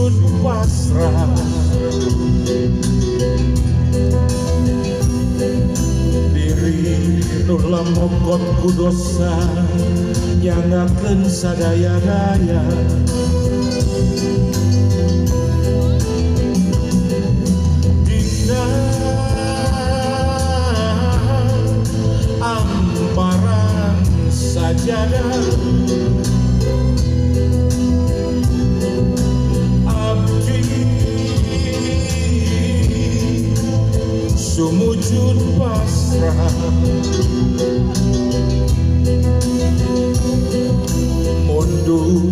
Sumujud pasrah. Diri nu lamokot ku dosa nyangakeun sadaya-daya. Dina amparan sajadah abdi sumujud pasrah. Mundur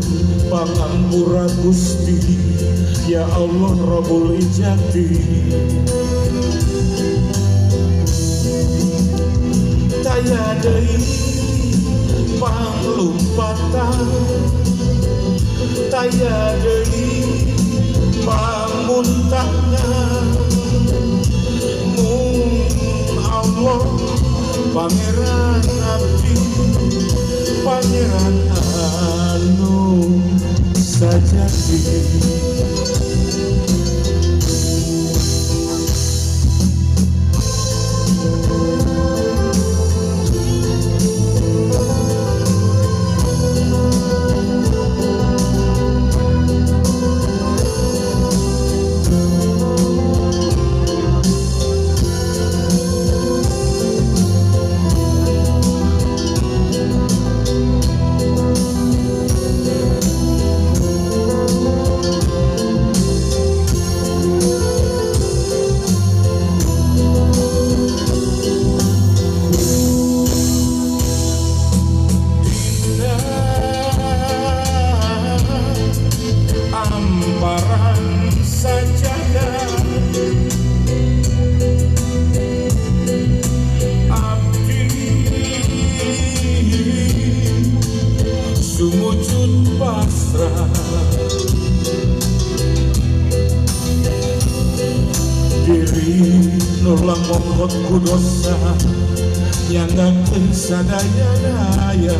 pangampura Gusti ya Allah Rabbul Izzati. Taya deui panglumpatan, taya deui pamuntangan. Mung Allah Pangeran abdi, Pangeran anu sajati. Amparan sajadah abdi sumujud pasrah. Diri nu lamokot ku dosa nyangakeun sadaya-daya.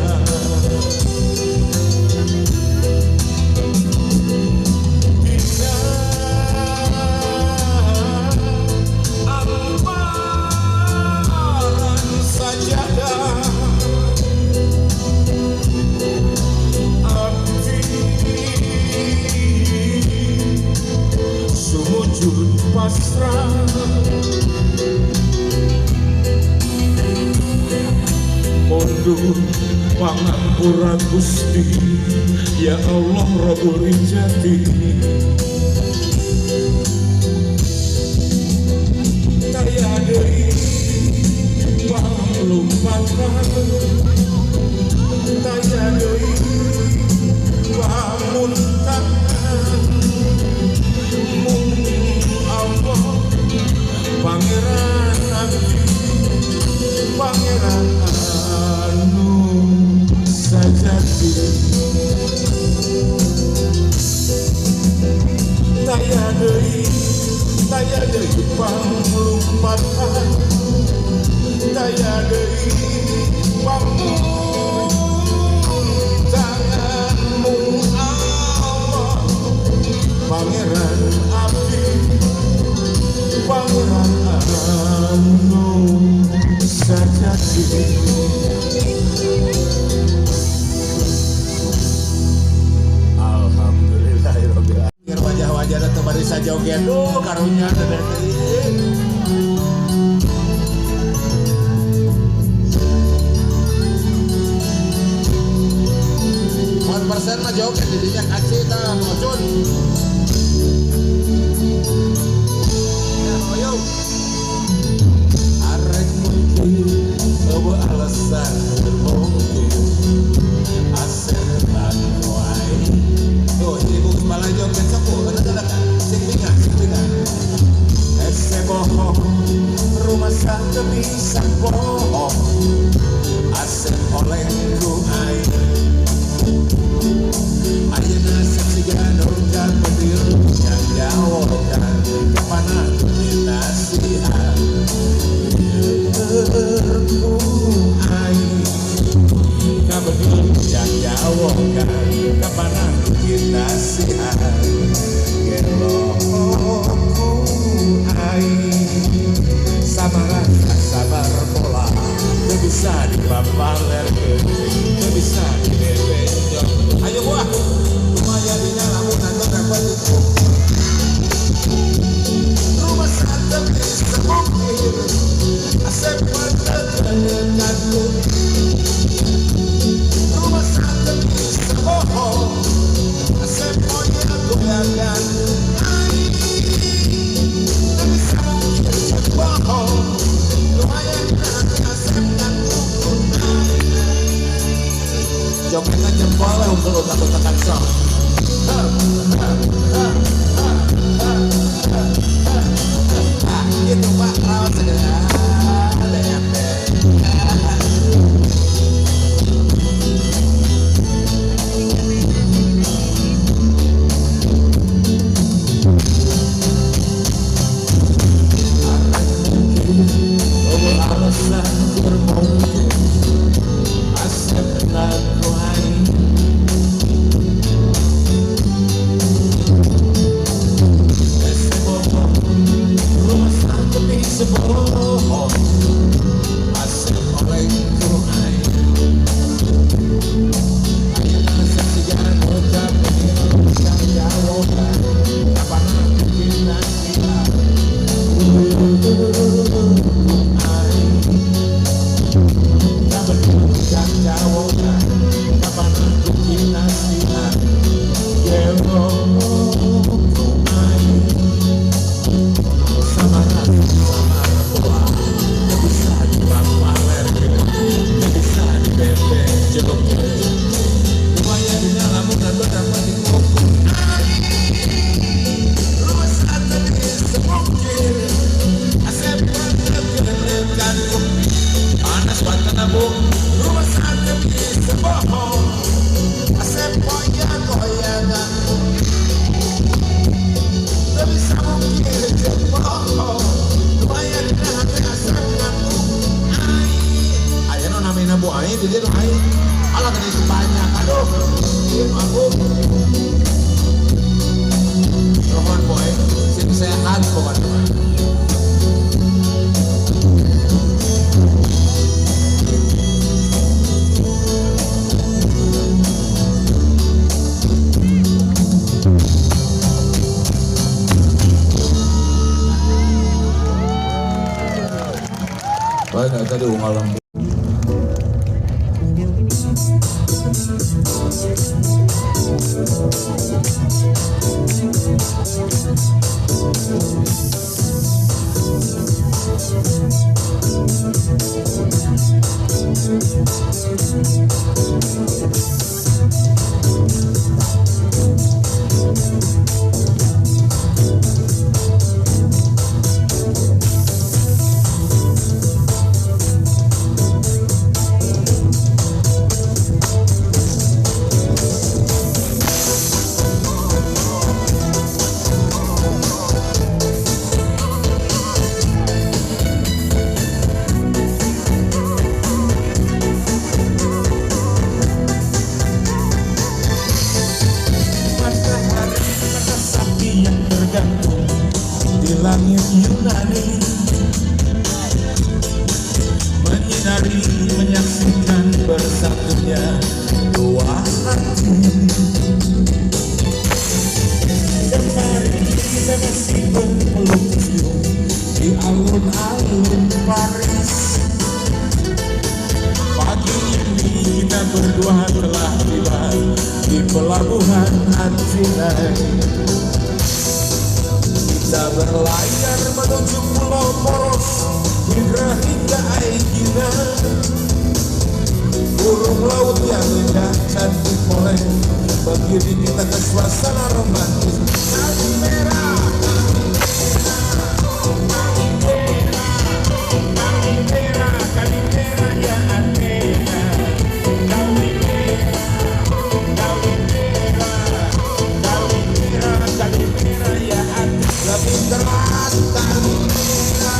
Sumujud pasrah. Mundur pangampura Gusti ya Allah Rabbul Izzati. Taya deui panglumpatan, taya deui pamuntangan. Mung Allah Pangeran abdi, Pangeran anu sajati. Taya deui panglumpatan, taya deui pamuntangan. Mung Allah Pangeran abdi, Pangeran anu sajati. Alhamdulillahirabbil alamin. Wajah-wajah teu bari sajoget duh karunya teh teh. Persen mah joget didinya kaci tah mocun. Ya hoyong. Arek mungkin eueuh alasan mungkin asetan wae. Tuh ibu kepala joget sok bu, sing bingah sing bingah. Hese bohong rumah sakit bisa bohong. Asep oleh ku aing. Ayeuna saksiga nu kabedil nyajawokan kapan dinasihat ku aing. Kabedil nyajawokan kapan dinasihat Bisa dipapalerkeun, teu bisa dibebejo. Ayo buah, lumayan dina lamun nonton dapat itu. Rumah sakit bisa mungkin, asep pantekanku. Rumah sakit bisa bohong, asep goyang-goyangan. Ai, teu bisa mungkin bohong, lumayan dina asep ngakuku. Jogetna jempol we unggul utak-utakan sok. Ha, ha, ha, ha, ha, ha, ha. Ah, gitu Pak, rawas segera. DMP. Eueuh alasan keur mungkin asep ngaku aing. Hese bohong, rumah sakit bisa bohong, asep oleng ku aing. Ayeuna saksikan ucap jawokan, kapan aku gimnasia. Aing jawokan, kapan aku gimnasia. Gelo ku aing. Sama rasa sama bola, teu bisa dipapalerkeun, teu bisa dibebejokeun. Lumayan dina lamun nonton dapat dikukur. Rumah sakit bisa mungkin, asep pantekanku. Panas banget bu, rumah sakit bisa bohong, asep goyang-goyangan. Teu bisa mungkin bohong, lumayan dina hati asep ngaku. Ai, aya nu namina Bu Ai, di dieu nu Ai. Alah geuning banyak, aduh. Ieu nu aku. Nuhun Bu Ai, sing sehat pokokna mah. Baik, tadi unggal. Matahari mata sapi yang tergantung di langit Yunani, menyinari menyaksikan bersatunya dua hati. Kemarin kita masih berpeluk cium di alun-alun Paris. Pagi ini kita berdua telah tiba di pelabuhan Athena. Kita berlayar menuju Pulau Poros, Hydra hingga Aegina. Burung laut yang indah cantik boleh mengiring kita ke suasana romantis. Kalimera, Kalimera, Kalimera, Kalimera ya Athena. Kalimera, Kalimera, Kalimera, Kalimera ya Athena. Lebih keras, Kalimera,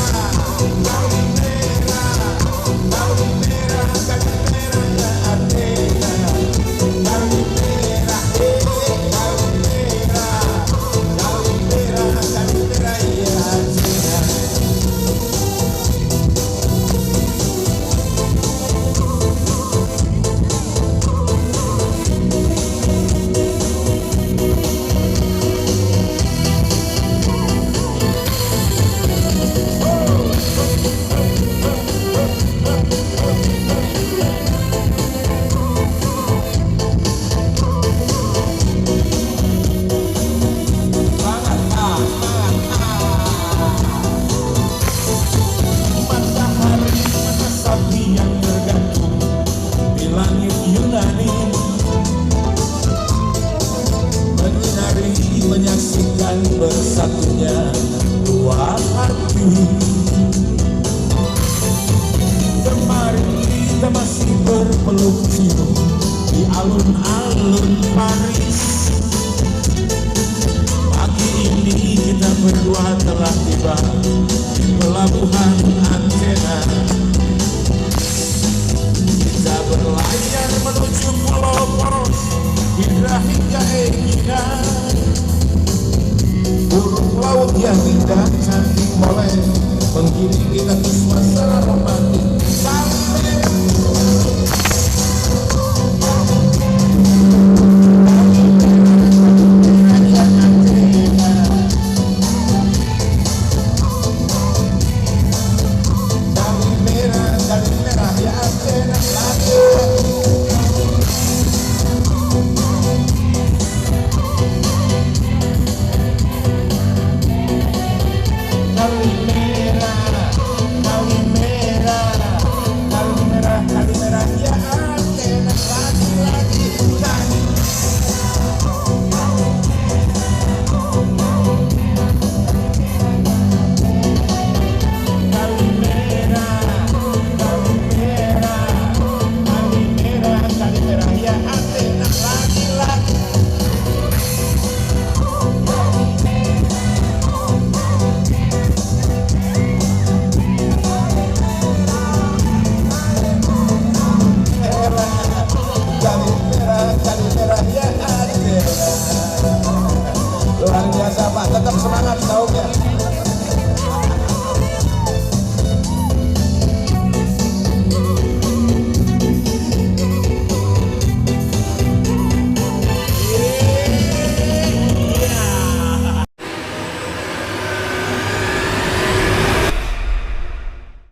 Kalimera, Kalimera, Kalimera ya Athena. Kalimera, eh, Kalimera, Kalimera. Hidra hingga Egina. Burung laut yang indah cantik boleh menggiring kita ke suasana romantis. Kalimera, ya Athena, lagi. Kalimera, Kalimera, Kalimera, Kalimera, ya Athena, lagi, lagi, lagi. Kalimera, Kalimera, Kalimera, Kalimera, ya Athena, lagi, lagi. Kalimera, Kalimera.